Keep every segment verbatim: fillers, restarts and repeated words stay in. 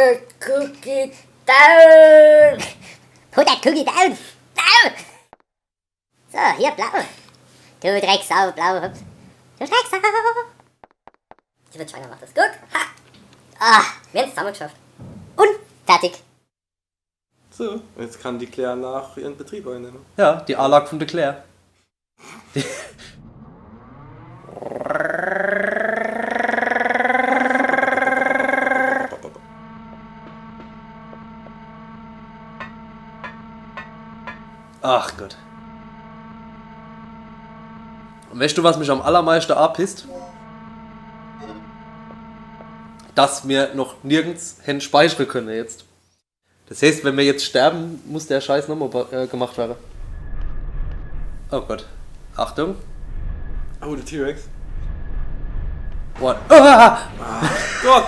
Hundert Cookie down! Hundert Cookie down! Down! So, hier, blau. Du Drecksau, blau, hopp. Du Drecksau! Tibet China macht das. Guck! Ha! Ah, wir haben's zusammengeschafft. Und fertig. So, jetzt kann die Claire nach ihrem Betrieb einnehmen. Ja, die Anlag von der Claire. Ach Gott. Und weißt du, was mich am allermeisten abpisst? Dass wir noch nirgends hin speichern können jetzt. Das heißt, wenn wir jetzt sterben, muss der Scheiß nochmal be- äh, gemacht werden. Oh Gott. Achtung. Oh, der T-Rex. What? Ah! Ach Gott!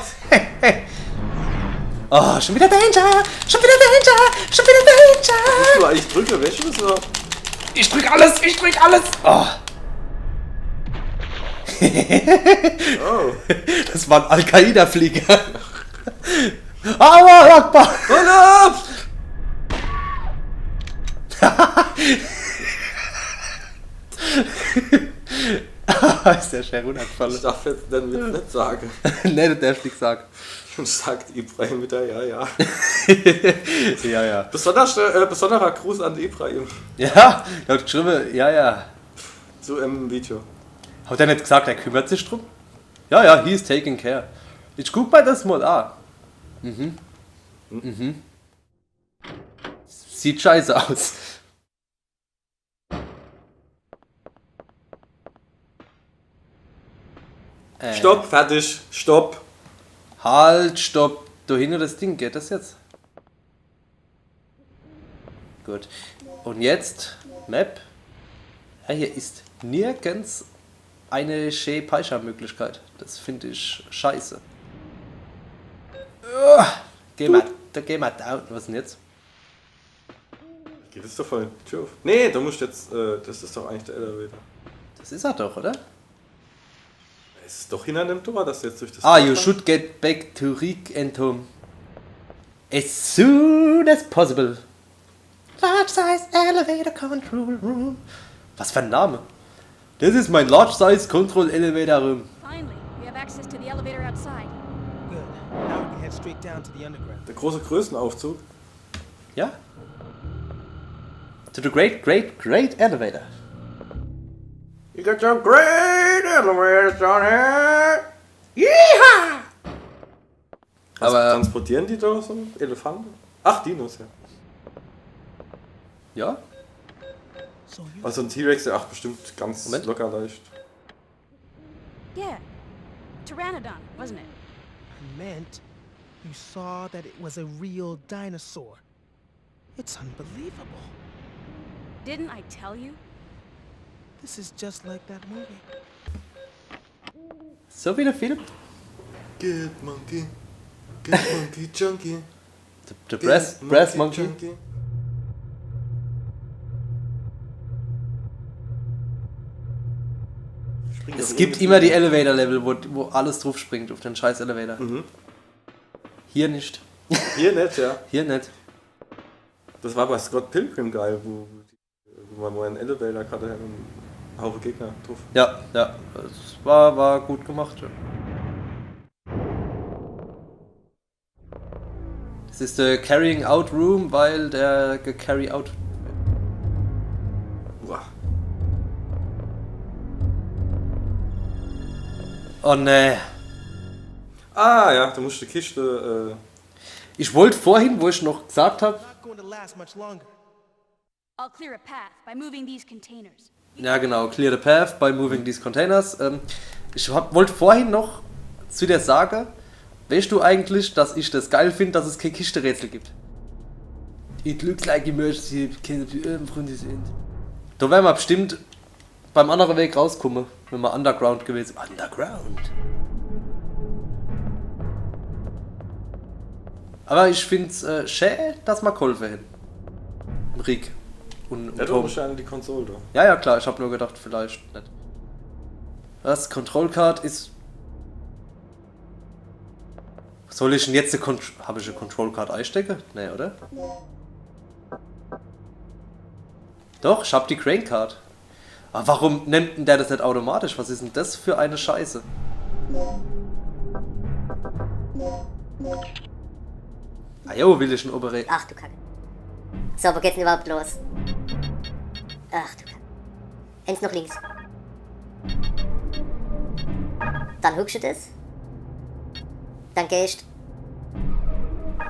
Oh, schon wieder Danger! Schon wieder Danger! Schon wieder Danger! Musst du eigentlich drücken, weißt du das noch? Ich drück alles! Ich drück alles! Oh. Oh. Das war ein Al-Qaida-Flieger. Allahu Akbar! Hol ab! Ist der schön runtergefallen. Ich darf jetzt den Witz nicht sagen. Nee, du darfst nichts sagen. Sagt Ibrahim wieder, ja, ja. Ja, ja. Besonders, äh, besonderer Gruß an Ibrahim. Ja, der hat geschrieben, ja, ja. Zu einem Video. Hat er nicht gesagt, er kümmert sich drum? Ja, ja, he's taking care. Ich guck mal das mal an. Mhm. Mhm. Sieht scheiße aus. Äh. Stopp, fertig, stopp. Halt, stopp. Da hinten das Ding, geht das jetzt? Gut. Und jetzt, Map. Ja, hier ist nirgends eine Speichermöglichkeit. Das finde ich scheiße. Uah, geh mal, da geh mal down. Was denn jetzt? Geht das da voll? Tür auf? Nee, da musst du jetzt, äh, das ist doch eigentlich der Elevator. Das ist er doch, oder? Es ist doch hinter dem Tor, dass du jetzt durch das Ah, Tor you kannst. Should get back to Reek and Tom as soon as possible. Large size elevator control room. Was für ein Name. Das ist mein Large Size Control Elevator Room. Finally, we have access to the elevator outside. Good. Now we can head straight down to the underground. Der große Größenaufzug. Ja? To the great, great, great elevator. You got some great elevators down here. Yeehaw! Was, aber transportieren die da so Elefanten? Ach, Dinos, ja. Ja? So you Also ein T-Rex, ja, ach, bestimmt ganz Moment. Locker leicht. Yeah. Pteranodon, wasn't it? I meant you saw that it was a real dinosaur. It's unbelievable. Didn't I tell you? This is just like that movie. So wie der Film. Get monkey. Get monkey junkie. The, the Get brass, brass monkey. Junkie. Springt Es doch gibt irgendwie immer die so. Elevator-Level, wo, wo alles drauf springt auf den scheiß Elevator. Mhm. Hier nicht. Hier nicht, ja. Hier nicht. Das war bei Scott Pilgrim geil, wo, wo man mal einen Elevator hatte und einen Haufen Gegner drauf. Ja, ja. Das war, war gut gemacht. Ja. Das ist der Carrying Out Room, weil der ge-carry out. Boah. Oh ne. Ah ja, du musst die Kiste. Äh Ich wollte vorhin, wo ich noch gesagt habe, Not going to last much longer. I'll clear a path by moving these containers. Ja, genau, clear the path by moving these containers. Ähm, ich hab, wollte vorhin noch zu dir sagen, weißt du eigentlich, dass ich das geil finde, dass es kein Kisterätsel gibt? It looks like emergency can be opened from this end. Da werden wir bestimmt beim anderen Weg rauskommen, wenn wir underground gewesen. Underground. Aber ich find's äh, schä, dass ma geholfe hen. Rick und, und Ja, du Tom. Musst ja an die Konsole da. Ja, ja, klar, ich hab nur gedacht, vielleicht net. Das Control Card is. Soll ich denn jetzt die Con-, hab ich die Control Card einstecke? Nee, oder? Doch, ich hab die Crane Card. Aber warum nimmt denn der das nicht automatisch? Was ist denn das für eine Scheiße? Ah jo, will ich schon obere. Ach du Kacke. So, wo geht's denn überhaupt los? Ach du Kacke. Eins noch links. Dann huckst du das. Dann gehst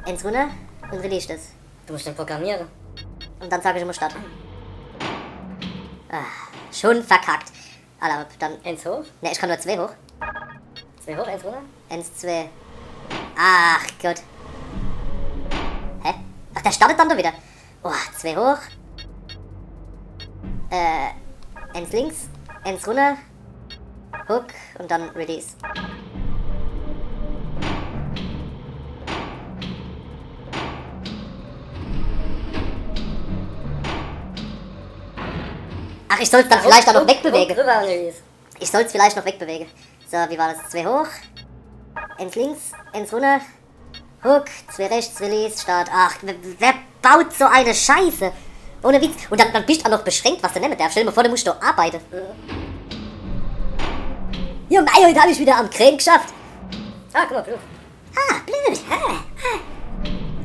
eins runter und release das. Du musst den programmieren. Und dann sag ich immer Start. Ah, schon verkackt. Alla, dann. Eins hoch? Ne, ich kann nur zwei hoch. Zwei hoch, eins runter? Eins, zwei. Ach Gott. Hä? Ach, der startet dann doch wieder. Oh, zwei hoch. Äh, eins links, eins runter. Hook und dann Release. Ach, ich soll's dann vielleicht auch noch wegbewegen. Rüber und Release. Ich soll's vielleicht noch wegbewegen. So, wie war das? Zwei hoch, eins links, eins runter. Hook, zwei rechts, Release, Start. Ach, wer, wer baut so eine Scheiße? Ohne Witz. Und dann, dann bist du auch noch beschränkt, was du nehmen darfst. Stell dir mal vor, du musst da arbeiten. Ja, mei, heute hab ich wieder am Kren geschafft. Ah, guck mal, blöd. Ah, blöd. Ah, ah.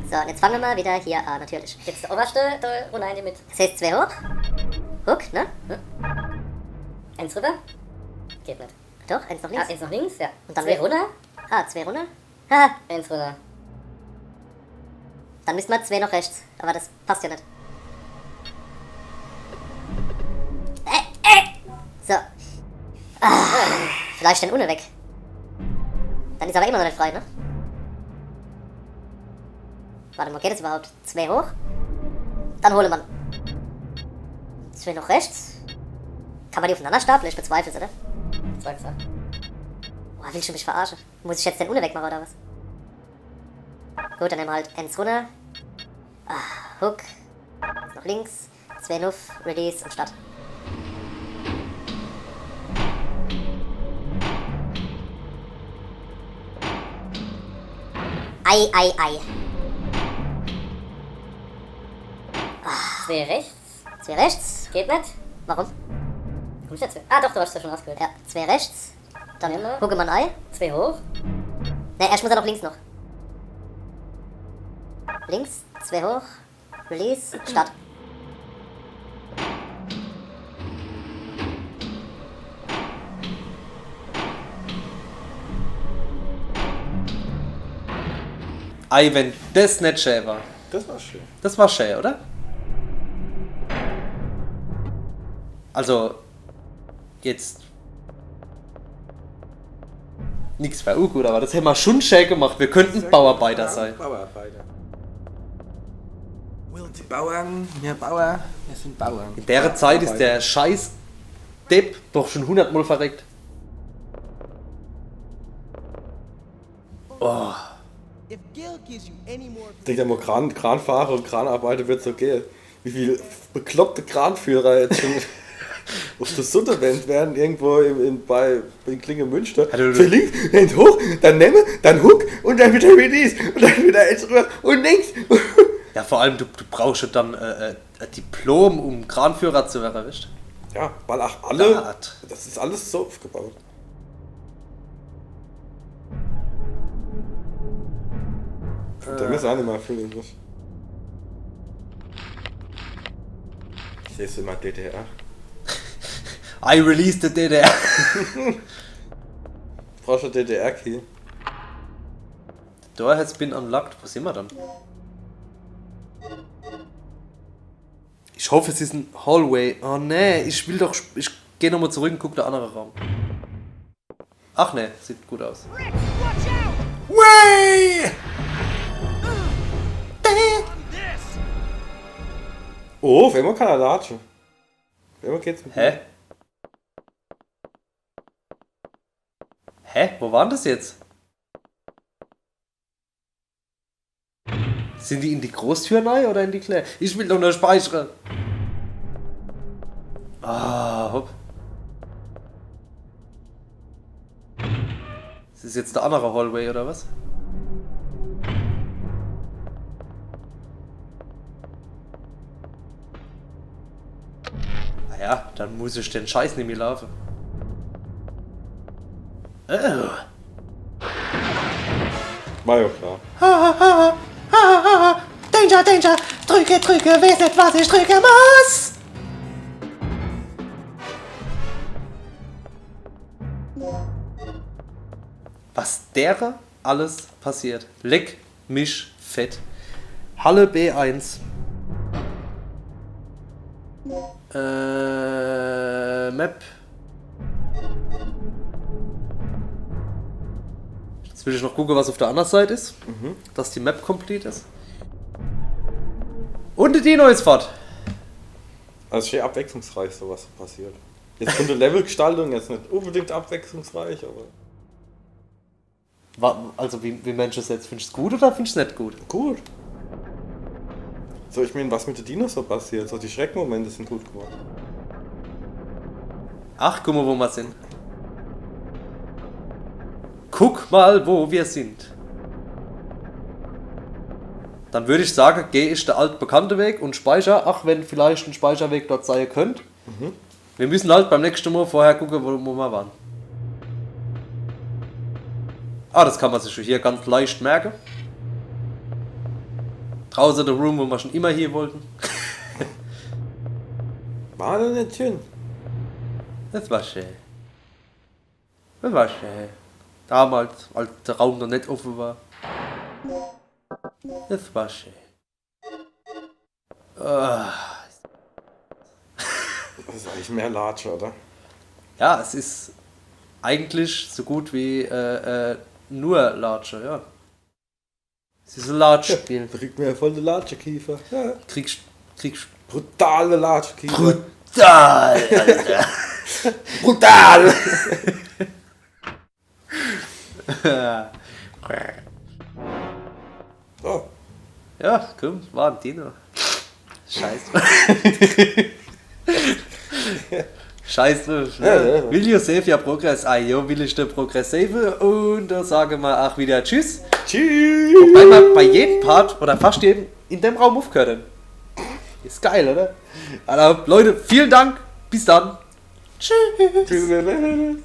So, und jetzt fangen wir mal wieder hier an, natürlich. Jetzt der oberste, da runter in die Mitte. Das heißt zwei hoch. Hook, ne? Hm? Eins rüber? Geht nicht. Doch, eins noch links. Ah, eins noch links, ja. Und dann zwei runter? Ah, zwei runter. Ha. Eins runter. Dann müssen wir zwei noch rechts. Aber das passt ja nicht. Äh, äh. So. Ah, vielleicht den unne weg. Dann ist aber immer noch nicht frei, ne? Warte mal, geht das überhaupt? Zwei hoch? Dann hole man. Zwei noch rechts? Kann man die aufeinander stapeln? Ich bezweifle es, oder? Bezweifle es, ja. Boah, willst du mich verarschen? Muss ich jetzt den unne wegmachen, oder was? Gut, dann nehmen wir halt eins runter. Ah, Hook. Eins noch links. Zwei nuff, Release und Start. Ei, ei, ei. Zwei rechts. Zwei rechts. Geht nicht. Warum? Kommst jetzt? Ah, doch, du hast ja schon ausgewählt. Ja, zwei rechts. Dann gucke man ei. Zwei hoch. Ne, erst muss er noch links noch. Links, zwei hoch. Release, Start. Ei, wenn das nicht schön war. Das war schön. Das war schön, oder? Also, jetzt. Nix für ungut, aber das hätten wir schon schön gemacht. Wir könnten Bauarbeiter sein. Bauarbeiter. Wir sind Bauern, wir Bauer, wir sind Bauern. In der Zeit ist der scheiß Depp doch schon hundertmal verreckt. Oh. Denk dir mal, Kran, Kranfahrer und Kranarbeiter wird so gehen. Wie viel bekloppte Kranführer jetzt schon auf der Sutterwand werden, irgendwo in, in, bei, in Klingemünster. Also du Für links, dann hoch, dann nemme, dann Hook und dann wieder Release und dann wieder eins rüber und links. Ja, vor allem, du, du brauchst ja dann äh, äh, ein Diplom, um Kranführer zu werden, weißt du? Ja, weil auch alle, Gott. Das ist alles so aufgebaut. Der muss auch nicht mal viel Infos. Ich seh's immer D D R. I release the D D R. Brauchst du D D R-Key? Door has been unlocked. Wo sind wir dann? Ich hoffe, es ist ein Hallway. Oh nee, ich will doch. Ich geh nochmal zurück und guck der andere Raum. Ach nee, sieht gut aus. Way! Oh, auf einmal kann er latschen. Auf einmal geht's mit Hä? Hä? Wo waren das jetzt? Sind die in die Großtür rein oder in die Klä? Ich will doch nur speichern. Ah, hopp. Is das jetzt der andere Hallway oder was? Ah ja. Dann muss ich den Scheiß nimmi laafe. Oh. War ja klar. Ha, ha, ha, ha, ha, ha, ha. Danger, Danger! Drücke, drücke, weeß net, was ich drücke muss! Was dere alles passiert. Leck mich fett. Halle B eins. Äh, Map. Jetzt will ich noch gucke, was auf der anderen Seite is. Mhm. Dass die Map complete is. Und die Dino is fort. Also sehr abwechslungsreich, so was passiert. Jetzt von der Levelgestaltung jetzt net unbedingt abwechslungsreich, aber. Wa- Also, wie, wie meensch du's jetzt? Findsch's gut oder findsch's net gut? Gut. So, ich mein, was mit de Dinos so passiert, so die Schreckmomente sin gut gemacht. Ach, guck mol, wo mer sin. Guck mol, wo mer sin. Dann würd ich sage, geh ich de altbekannte Weg und speicher, ach wenn vielleicht en Speicherweg dort sei könnt. Mhm. Mir müssen halt beim nächschte Mol vorher gucke, wo, wo mer waren. Ah, das kann mer sich schon hier ganz leicht merke. Drauße de Room, wo mer schon immer hie wollten. War doch net schön. Das war schön. Das war schön. Damals, als de Raum noch net offe war. Das war schön. Ah. Das is eigentlich mehr Latsche, oder? Ja, es is eigentlich so gut wie äh, äh, nur Latsche, ja. Es is e Latschspiel. Da kriegt mer ja voll de Latschekiefer. Ja. Kriegsch, kriegsch. Brutale Latschekiefer. Brutal, Alter. Brutal! So. Ja, komm, war en Dino. Scheiß. Scheiß drauf. Ja, ja, ja. Will you save your progress? Ah, jo, will ich de Progress save. Und da sage mer ach wieder Tschüss. Tschüss! Wobei mer bei jedem Part oder fast jedem in dem Raum aufgehört hen. Is geil, oder? Also, Leute, vielen Dank. Bis dann. Tschüss. Tschüss.